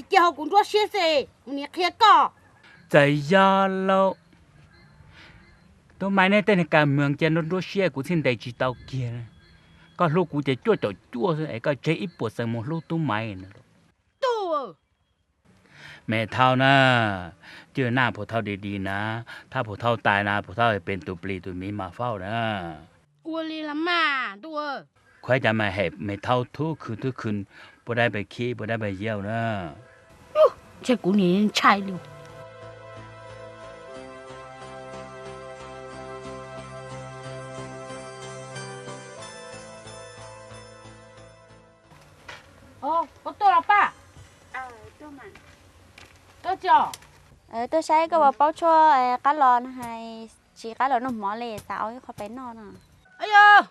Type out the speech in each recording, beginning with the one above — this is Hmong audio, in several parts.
Cia ho kuv nruab siab xwb, kuv niam qhia koj. Txawm yog lauj, tub Maiv, neb tej niag kas moos cia nruab nruab siab kuv thiaj ntes tsis tau kiag. Koj hlub kuv ces cuaj caum cuaj xwb es koj tseg ib puas xees mus hlub tub Maiv na. Tuj, me thauj na, cwj naj phuv thauj di di na, thauj phuv thauj tais na, phuv thauj pem tus plis tus miv mas fauj na. Ua li los mas ntuj. Khuaib cas mas hem me thauj thub khw thub khw, puas dai pes khib puas dai pes yau na. Ntshe kuv niam ntshai li. Koj tuaj los Paj? Tuaj saib koj puas paub tshuaj qab los no hais, tsis qab los noj hmov li, xav ua ib qho pem noj no. Yog,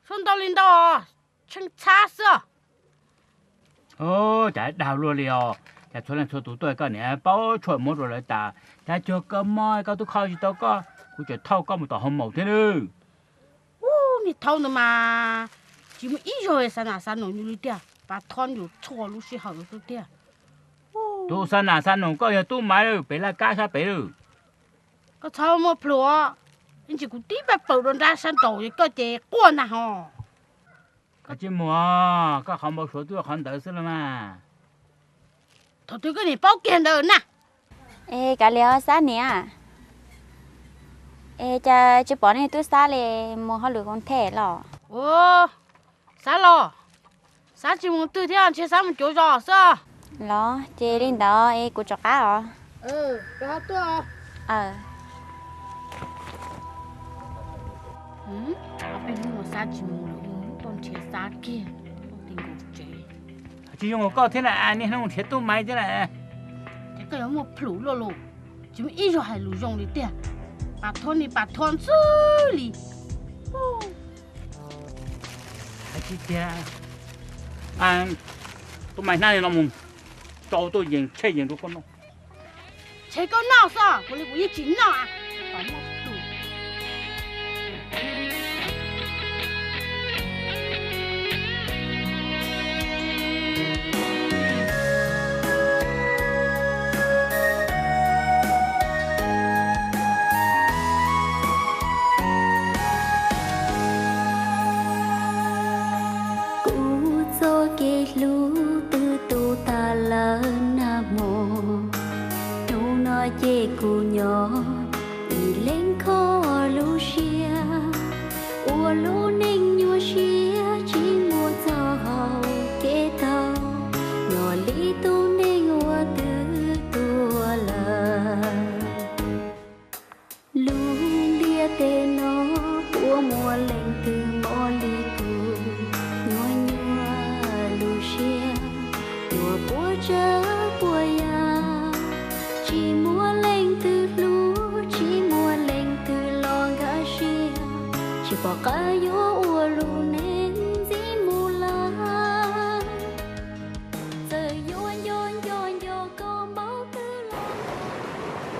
tshuaj ntau li ntau, tsheej txhab xwb. Cas dag luaj li os, cas txhua leej txhua tus tuaj koj niam paub tshuaj muab rau lawv tas, cas cuag koj mob koj tub kho tsis tau koj, kuv tseem thauj koj mus tom hoo maum thiab nawb. Ub, niag thaub ntawd mas tsis muaj ib zaug xav nam xav nus yus li tiag, pas thov yus txhua lub sij hawm xwb tiag. Tus xav nam xav nus koj yog tub Maiv lawm, pem laj kab sab pem lawm. Koj txhob muaj plhus, ib ntsis kuv tib pab pawg rau nrab sab nraud koj ces quaj ntag hos. Koj tsis mus, koj qhov npau suav twb qhov ntawd xwb los mas. Thaum twg koj niam paub kiag ntawd na. Es kav liam Xab niam, es cas tsis pom nej tub Xab li, mus hauj lwm koom them los? Xab los, Xab tsis mus twg thiab, ntshe Xab mus cuav zos xwb. Los ces li ntawd es kuv rov qab os. Peb hnub no Xab tsis mus lawm, tuaj nrhiav Xab kiag, tuaj ti nkaus tsev. Tsis zoo nkaus koj thiab na, niaj hnub nrhiav tub Maiv thiab na. Ces koj yuav muaj plhus luaj los, tsis muaj ib zaug hais lus zoo li tiag, pas thov ni pas thov xwb li. Hais tsis tiag, tub Maiv hnab li no mus, tso tuaj yees tsheb yees rau koj noj. Tseg koj noj xwb, kuv li kuv yeej tsis noj. Kuv txoj kev hlub twb tu tas lawm nag hmo, hnub no ces kuv nyob ib leeg kho lub siab, ua lub neej nyuaj siab tsis muaj txoj hau kev taug, nyob li tus neeg uas twb tuag lawm. Lub ntiaj teb no puas muaj leej twg mob li kuv, nyuaj nyuaj lub siab, nyuaj puas tsawg puas yam, tsis muaj leej twg hlub, tsis muaj leej twg los nkag siab, tsis pom qab yuav ua lub neej ntxiv mus lawm. Txawm yuav nco nco nco koj npaum twg los.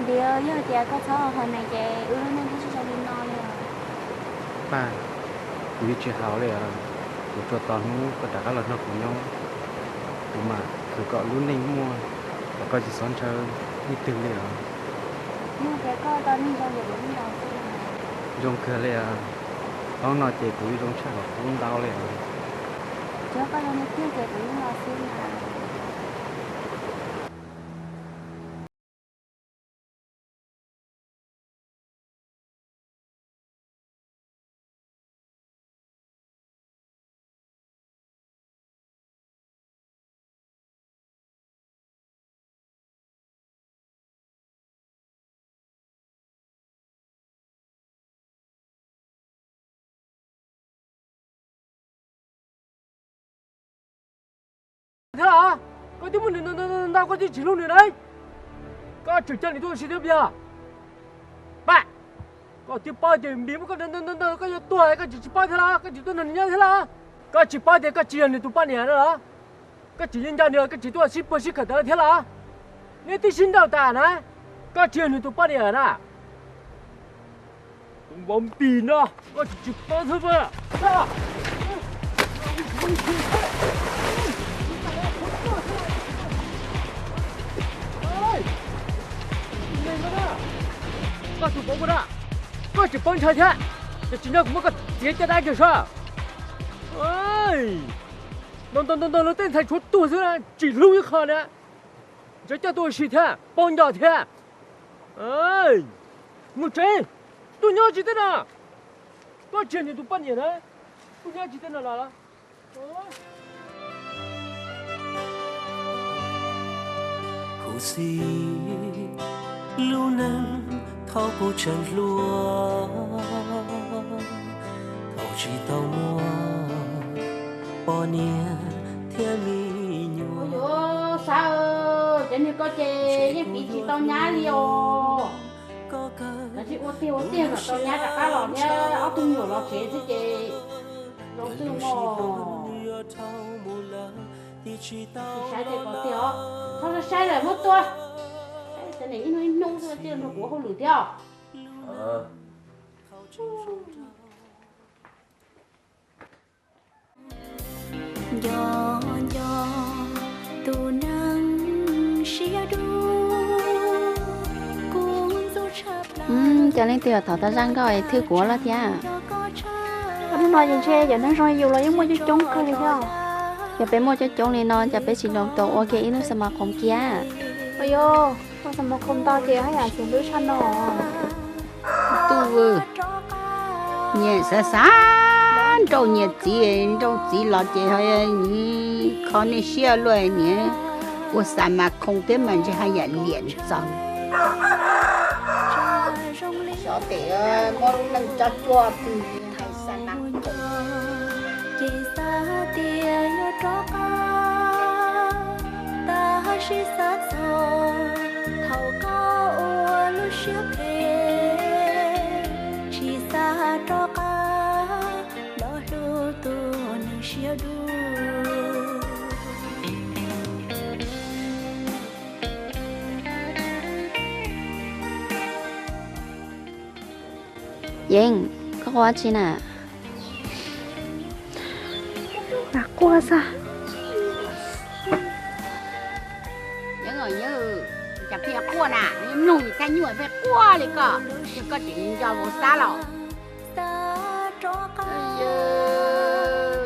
Ntiav, yog tias koj txhob ua qhov no ces wb lub neej twb tsis zoo li no li os. Paj, kuv yeej tsis haus li os. Kuv tsuas tos hnub koj rov qab los nrog kuv nyob, kuv mam khwv kom lub neej muaj, kom koj tsis txhob ntshaw leej twg li os. Yog tias koj tau neeg zoo ces kuv yeej los xwb. Zoo kawg li os. Hnub no ces kuv zoo tshaj qhov qub ntau li os. Tsuav koj zoo li tiag ces kuv yeej los xwb mas. Thiab los? Koj twb muaj nws ntau koj twb tsis hlub nws na. Koj tseem coj nws tuaj ua si thiab puas yog? Paj, koj twb paub tias nws muab koj ntau ntau, koj yuav tuag koj tseem tsis paub thiab los? Koj tseem tuaj nrog nws nyob thiab los? Koj tsis paub tias koj tsis yog nws tus poj niam no los? Koj tseem yuav nco nws, koj tseem tuaj sib puag sib khawm ntawd thiab los? Neb twb sib nrauj tas na, koj tsis yog nws tus poj niam na. Tus vauv npis no, koj tseem tsis paub thiab puas? Koj tus pov kuv na, koj tseem poob ntshaw thiab, ces tsis nyob kuv muab koj txiav caj dab kiag saib. Ntau ntau ntau ntau lub tej ntxhais tshuav tuag xwb na, tsis hlub ib qho li. Ntsia coj tuaj ua si thiab, poob nco thiab. Mus tsev, tuaj nyob tsis teb na. Koj tsis yog nws tus poj niam na, tuaj nyob tsis teb no los. Kuv xav lub neej thaum kuv tseem hluas, thaum tsis tau muaj poj niam thiab me nyuam. Xav, cov niag koj ces yeej piv tsis tau nyab li os. Koj tsis ua tiag ua tiag kom tau nyab rov qab los thiab ob tug nyuam los tsev xwb ces zoo xwb mog. Tsis saib tej ko tiag os, txhob saib lawm muab tua. Saib cov niag ib hnub ib hnub xwb los nrog kuv ua hauj lwm thiab. Nco nco tus neeg siab dub, kuv ntxub tshaj plaws. Cov leej twg thov tau zaj nkauj es thwb kuv los thiab. Hnub no ces ntshe cov neeg zoo li yus los yeej muaj coob coob kawg li thiab. Yog peb muaj coob coob li no cas peb tsis los tau ua kiag ib lub xab ma khoom kiag? Ua yog, ua xab ma khoom ntau ces haj yam txiv hlub tshaj no. Tub, nyias xav xav nrauj nyias txiv, nrauj txiv los ces ho kho nej siab luaj, nyias ua xab ma khoom thiab mas ntshe haj yam liam ntxaws. Xyov tes muab lub neej tso cuag twg hais xab ma khoom. Ces xav tias yuav rov qab, tab sis xav txog thaum koj ua lub siab phem, tsis xav rov qab los hlub tus neeg siab dub. Yeeb, koj quaj dab tsi na? Mas quaj xwb. Yeeb, yeeb, cas pheej quaj na? Mloog nim thaj nyuaj pheej quaj li koj, yog koj tseem nco vauv Xab los?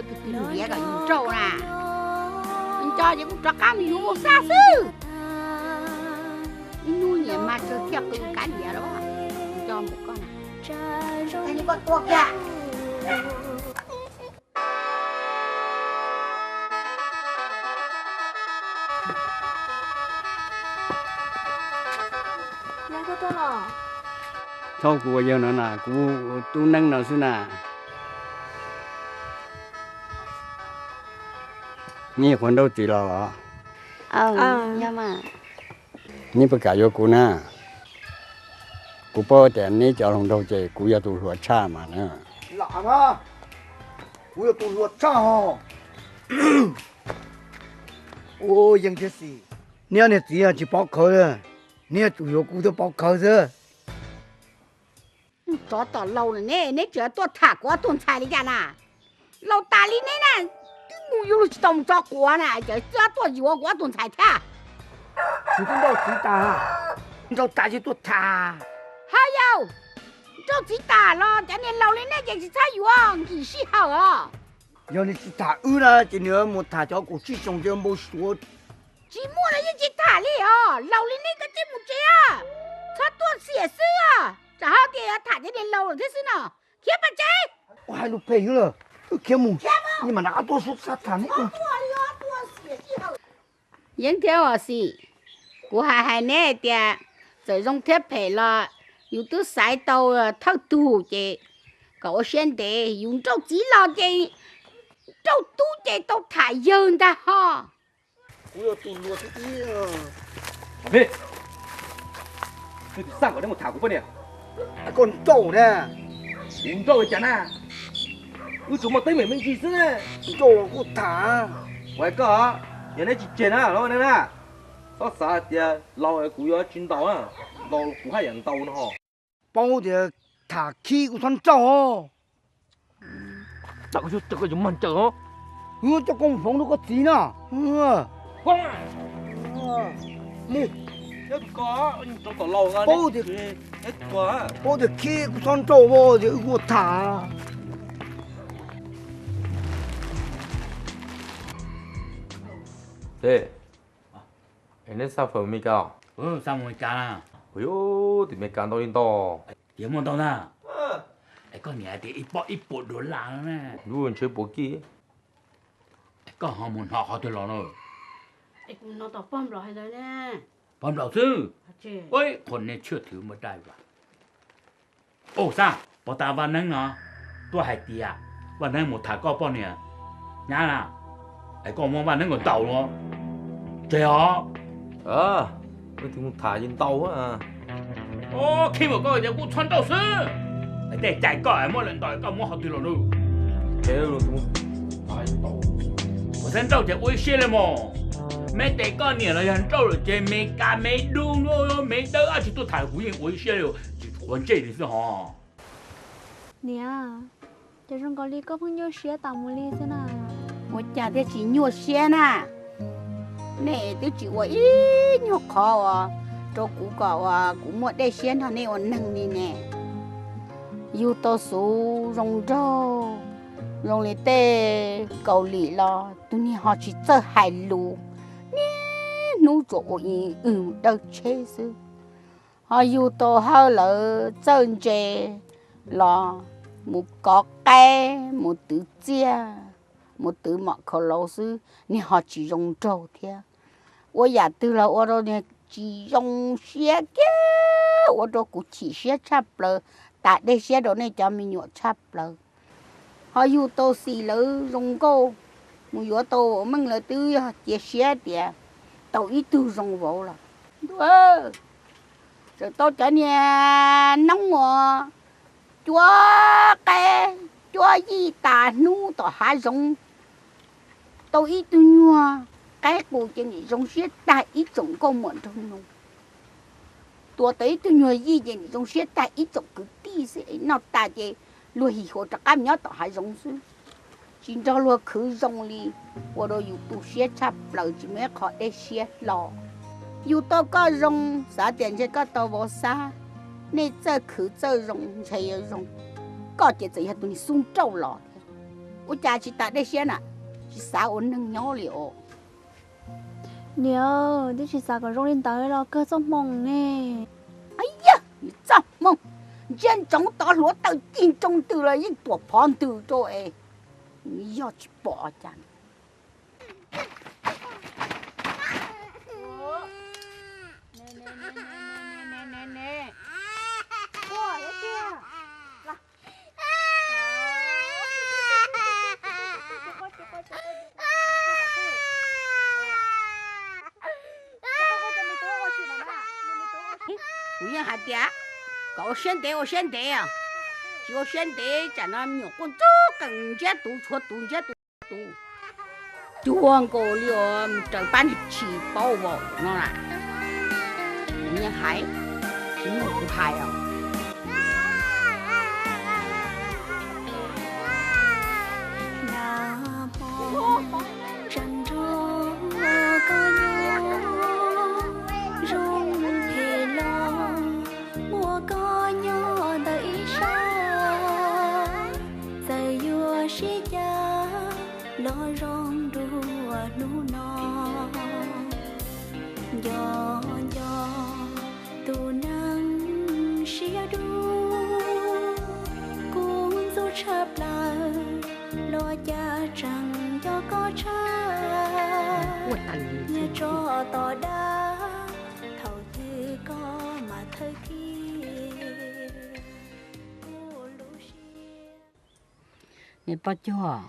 Tus twg ntiav kom yus nrauj na? Nco ces kuj rov qab mus yuav vauv Xab xwb. Ib hnub nyiam mas tsawg thiaj qw kab ntiav los nco mus koj na. Koj tua kiag. Thaub, kuv ua yawg no na, kuv tub neeb no xwb na. Neb yog qhov nrauj txiv los los? Neb puas kam yuav kuv na? Kuv paub tias neb cov hluas nraug ces kuv yog tus hluas tshaj mas na. Lam mas, kuv yog tus hluas tshaj ho. Ua yeej thiab xis, neb niag txiv tsis paub qhawv, neb yuav tsum yuav kuv thiaj paub qhawv xwb. Tsov tom laus na, neb tseem tuaj tham kuv ob tug ntxhais li cas na? Laus tas li neb na, twb mus yuav luag tsis tau mus tso quav na, ces tseem tuaj yuav kuv ob tug ntxhais thiab. Kuv twb nrauj txiv tas, nrauj tas tsis tuaj tham. Ha yau, nrauj txiv tas los cov niag laus li neb ces tsis txhob yuav nkim sij hawm os. Yog nws tsis tham wb na ces nws mus tham cov kaum tsib xyoos ces npau suav. Tsis muaj los yeej tsis tham li os, laus li neb koj cia li mus tsev, txhob tuaj xiam xwb. Tsam ho tias yuav tham cov niag laus lawm thiab xwb no. Khiav pam tsev. Ua hais lus phem ywg lawm, wb khiav mus, neb mam rov qab tuaj sub xab tham neb. Yeeb thiab Xis, kuv hais hais neb hais tias txawm zoo thiab phem los yus twb xaiv tau thawj tug ces kom ua siab ntev, yus nrauj txiv los ces nrauj tub ces tau tham yawg ntag ho. Kuv yog tus hluas thib ib. Twb tsis xaj kom neb mus tham kuv poj niam. Koj nrauj na. Kuv nrauj li cas na? Wb tsuas muaj teeb meem me ntsis xwb na. Nrauj los kuj tham. Kuv hais koj, yog neb tsis tseg na los neb na, txhob xav hais tias laus kuv yuav tsis ntaus na, laus kuv haj yam ntaus no ho. Paub tias tham khib kuv txhob nrauj. Koj yuav mag ntsaws os. Coj koj mus hloov rau koj txiv na. Mus. Paub tias, paub tias khib kuv txhob nrauj vau tias wb kuj tham. Neb xa fawm Meskas? Xa Meskas na. Ua yus tim Meskas ntau li ntau. Tias muaj ntau na. Es koj niam tias ib pob ib puas dollar na. Lub ntshe puas kij. Es koj ho mus hnov qhov twg los na? Kuv hnov tom pog nplaum hais ntawd ne. Pog nplaum xwb. Ua, qhov nej tshwj thwv muaj dab tsi? Ua, Xab, puag ta Vaj Neeb no tuaj hais tias Vaj Neeb mus tham koj poj niam nyab na. Es koj muab Vaj Neeb nkaus ntaus los tseg os. Mus tham ces ntaus. Khib mas koj tias kuv txhob nrauj xwb. Tej cai koj muab lawm ntaus koj muab qhov twg los nug. Kuv txhob nrauj ces ua ib siab li mog. Me tes koj niam los yog nrauj lawm ces me ka me dub me dawb dab tsi tuaj tham kuv yeej ua ib siab li, tsis quav ntsej li xwb hos. Niam, ces zoo nkaus li koj pheej nyuaj siab tas mus li xwb na. Ua cas thiaj tsis nyuaj siab na? Nej twb tsis ua ib nyuag qhov uas rau kuv kom uas kuv muaj dej siab nrog nej ua neeg li ne. Yug tau xuv zoo nraug, zoo li tej Kaus Lim los tus niag ho tsis txawj hais lus, niaj hnub tsuas ua ib wg dawb tsheb xwb. Ho yug tau hawj lawv txawj ntse los mus kov qaib, mus twv txiaj, mus twv mom khaus laus xwb, niag ho tsis zoo nraug thiab. Ua yam twg los ua rau niag tsis zoo siab kiag, ua rau kuv chim siab tshaj plaws, tas dej siab rau nej cov me nyuam tshaj plaws. Ho yug tau xis lawv zoo nkauj, mus yuav tau meej lawv twb yog cia siab tias tau ib tug zoo vauv los. Ntuj, txawm tau cov niag noob uas cuab qaib cuab yij tas hnub tom hav zoov, tau ib tug nyuag qaib qus ces nim zoo siab tag ib tsoom nkauj muam nraug nus. Tua tau ib tug nyuag yij ces nim zoo siab tag ib tsoom kwv tij xwb, noj tas ces luag him huam rov qab mus nyob tom hav zoov xwb. Tsis nrog luag khwv zoo li, ua rau yus tu siab tshaj plaws tsis muaj ib qho dej siab hlo. Yug tau koj zoo, xav tias ntshe koj tau vauv Xab, nej txawj khwv txawj zoo ntshe yuav zoo. Koj ces txawm yog tus niag xub nrauj los thiab. Ua cas tsis tas dej siab na, tsis xav ua neeg nyob li os. Niam, twb tsis xav kom zoo li ntawd los kawg txoj hmoo ne. Yog txoj hmoo, ntsia ntsoov tod hluav taws cig nroo ntws los yeej tuam phov ntws rau es yog tsis pom cas. Kuv yeej hais tias kom ua siab ntev ua siab ntev, tsis ua siab ntev tsam no me nyuam quaj ntsuag qees ntsiab tus tshuav tus ntsiab tus tus. Cuag nkaus li mus raws pab niag tshis paub vaum no na. Kuv yeej hais, tsis mloog kuv hais os. Tseem nrog koj nyob zoo phem los, muaj koj nyob ntawm ib sab, txawm yuav sib cav los zoo dua hnub no. Nco nco tus neeg siab dub, kuv ntxub tshaj plaws, los cas tseem nco koj tshaj. Nyias tso tos dab, thaum twg koj mam thawj thiab kuv lub siab. Niam Paj Cuag,